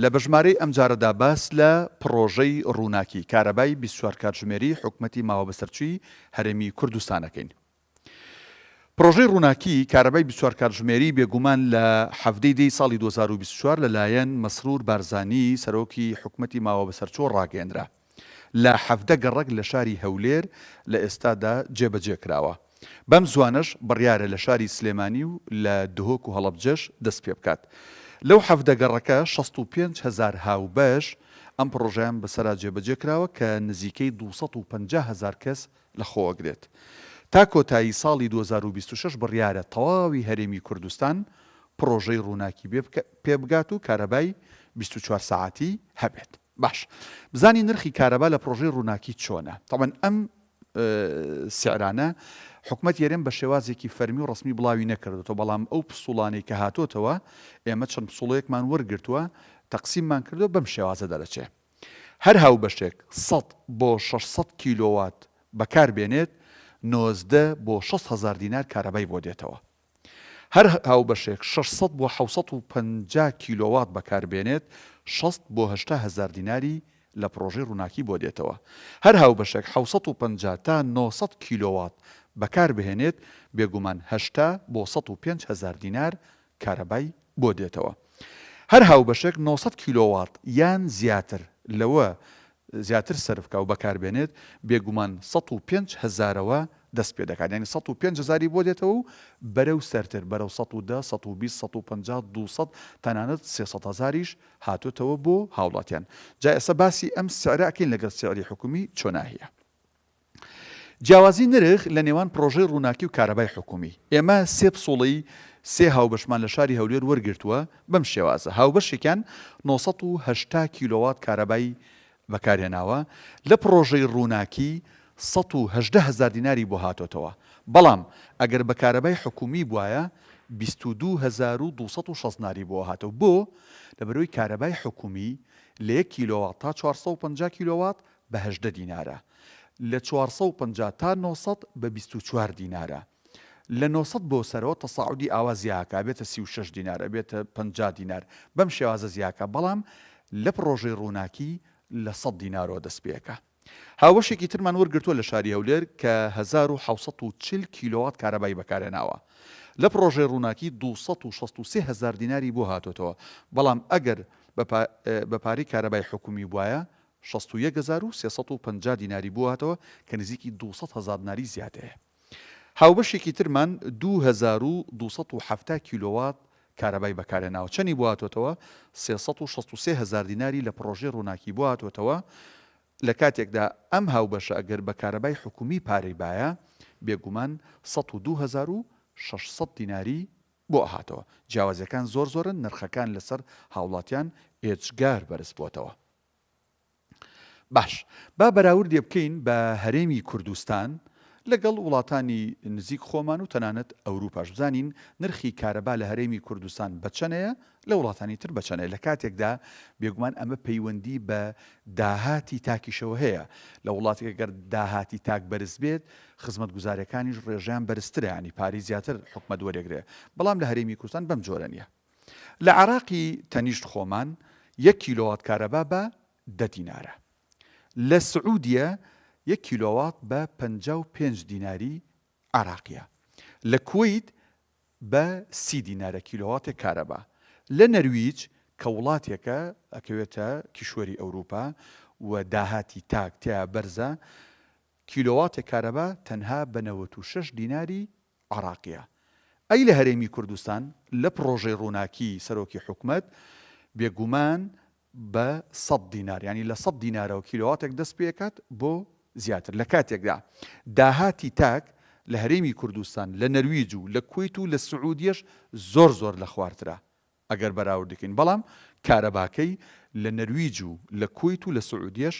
لە بەژمارەی ئەمجارەدا باس لە پڕۆژەی ڕووناکی کارەبای 24 کاتژمێری حکومەتی ماوەبەسەرچووی هەرێمی کوردستان ئەکەین. پڕۆژەی ڕووناکی کارەبای 24 کاتژمێری بێگومان لە حەڤدەی دەی ساڵی 2024 لەلایەن مەسرور بارزانی سەرۆکی حکومەتی ماوەبەسەرچووە ڕاگەیەنرا. لە 17 گەڕەک لە شاری هەولێر لە ئێستادا جێبەجێ کراوە. بەم زوانەش بڕیارە لە شاری سلێمانی و لە دهۆک و هەڵەبجەش دەست پێبکات. لەو 17 گەڕەکە 65 هەزار هاوبەش ئەم پڕۆژەیان بەسەرا جێبەجێ کراوە کە نزیکەی 250 هەزار کەس لەخۆوەگرێت. تا کۆتایی ساڵی 2026 بڕیارە تەواوی هەرێمی کوردستان پڕۆژەی ڕووناکی پێبگات و کارەبای 24 سەعاتی هەبێت. باش بزانین نرخی کارەبا لە پڕۆژەی ڕووناکی چۆنە؟ تەبعەن ئەم سعرانە حکومەتی هەرێم بە شێوازێکی فەرمی و ڕەسمی بڵاوی نەکردۆتەوە، بەڵام ئەو پسوڵانەی کە هاتۆتەوە ئێمە چەند پسوڵەیەکمان وەرگرتووە تەقسیممان کردووە بەم شێوازە دەرەچێ. هەر هاوبەشێک 100 بۆ 600 کیلۆوات بەکار بێنێت 19 بۆ 60 هەزار دینار کارەبای بۆ دێتەوە. هەر هاوبەشێک 600 بۆ 750 کیلۆوات بەکار بێنێت 60 بۆ 80 هەزار دیناری لە پڕۆژەی ڕووناکی بۆ دێتەوە. هەر هاوبەشێک 750 تا 900 کیلۆوات بەکار بهێنێت بێگومان 80 بۆ 105 هەزار دینار کارەبای بۆ دێتەوە. هەر هاوبەشێک 900 کیلۆواط یان زیاتر لەوە زیاتر سەرف کا و بەکار بێنێت، بێگومان 105 هەزارەوە دەست پێ دەکات، یانی 105 هەزاری بۆ دێتەوە و بەرەو سەرتر، بەرەو 110، 120، 150، 200 تەنانەت 300 هەزاریش هاتۆتەوە بۆ هاوڵاتیان. جا ئێستا باسی ئەم سعرە ئەکەین لەگەڵ سعری حکومی چۆناهیە. جیاوازی نرخ لە نێوان پڕۆژەی ڕووناکی و کارەبای حکومی. ئێمە سێ پسوڵەی سێ هاوبەشمان لە شاری هەولێر وەرگرتووە بەم شێوازە، هاوبەشێکیان 980 کیلۆوات کارەبای بەکارهێناوە، لە پڕۆژەی ڕووناکی 118 هەزار دیناری بۆ هاتۆتەوە، بەڵام ئەگەر بە کارەبای حکومی بوایە 22260 دیناری بۆ هاتەوە. بۆ؟ لەبەرئەوەی کارەبای حکومی لە یەک کیلۆوات تا 450 کیلۆوات بە 18 دینارە، لە 450 تا 900 بە 24 دینارە، لە 900 بۆ سەرەوە تەساعودی ئاوا زیاکا ئەبێتە 36 دینار ئەبێتە 50 دینار بەم شێوازە زیاکا، بەڵام لە پڕۆژەی ڕووناکی لە 100 دینارەوە دەست پێکا. هاوبەشێکی ترمان وەرگرتووە لە شاری هەولێر کە 1740 کیلۆوات کارەبای بەکارهێناوە لە پڕۆژەی ڕووناکی 263 هەزار دیناری بۆ هاتۆتەوە، بەڵام ئەگەر بە پارەی کارەبای حکومی بوایە 61350 دیناری بۆ هاتەوە کە نزیکی 200 هەزار دیناری زیادەیە. هاوبەشێکی ترمان 2270 کیلۆوات کارەبای بەکارهێناوە چەنی بۆ هاتۆتەوە؟ 363 هەزار دیناری لە پڕۆژەی ڕووناکی بۆ هاتۆتەوە لە کاتێکدا ئەم هاوبەشە ئەگەر بە کارەبای حکومی پارەی بایە بێگومان 102600 دیناری بۆ ئەهاتەوە. جیاوازیەکان زۆر زۆرن نرخەکان لەسەر هاوڵاتیان ئێجگار بەرز بۆتەوە. باش با بەراوردێ بکەین بە هەرێمی کوردستان لەگەڵ وڵاتانی نزیک خۆمان و تەنانەت ئەوروپاش بزانین نرخی کارەبا لە هەرێمی کوردستان بە چەنەیە لە وڵاتانی تر بە چەنەیە لە کاتێکدا بێگومان ئەمە پەیوەندی بە داهاتی تاکیشەوە هەیە لە وڵاتێک گەر داهاتی تاک بەرز بێت خزمەتگوزاریەکانیش ڕێژەیان بەرزترە ینی پارەی زیاتر حکومەت وەرێگرێ بەڵام لە هەرێمی کوردستان بەم جۆرە نییە. لە عێراقی تەنیشت خۆمان یەک کیلۆوات کارەبا بە دە دینارە. لە سعودیە یەک کیلۆوات بە 55 دیناری عێراقیە. لە کوەیت بە سی دینارە کیلۆواتێک کارەبا. لە نەرویج کە وڵاتێکە ئەکەوێتە کیشوەری ئەوروپا و داهاتی تاک تیا بەرزە، کیلۆواتێک کارەبا تەنها بە 96 دیناری عێراقیە. ئەی لە هەرێمی کوردستان لە پڕۆژەی ڕووناکی سەرۆکی حکومەت بێگومان بە سەد دینار یانی لە سەد دینارەوە کیلۆواتێک دەست پێکات بۆ زیاتر لە کاتێکدا داهاتی تاک لە هەرێمی کوردستان لە نەرویج و لە کوەیت و لە سعودیەش زۆر زۆر لە خوارترە ئەگەر بەراورد بکەین بەڵام کارەباکەی لە نەرویج و لە کوەیت و لە سعودیەش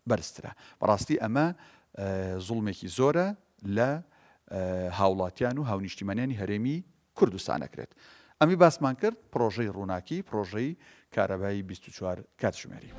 بەرزترە. بەڕاستی ئەمە زوڵمێکی زۆرە لە هاوڵاتیان و هاونیشتیمانیانی هەرێمی کوردستان ئەکرێت. ئەمی باسمان کرد پڕۆژەی ڕووناکی، پڕۆژەی کارەبای 24 کاتژمێری.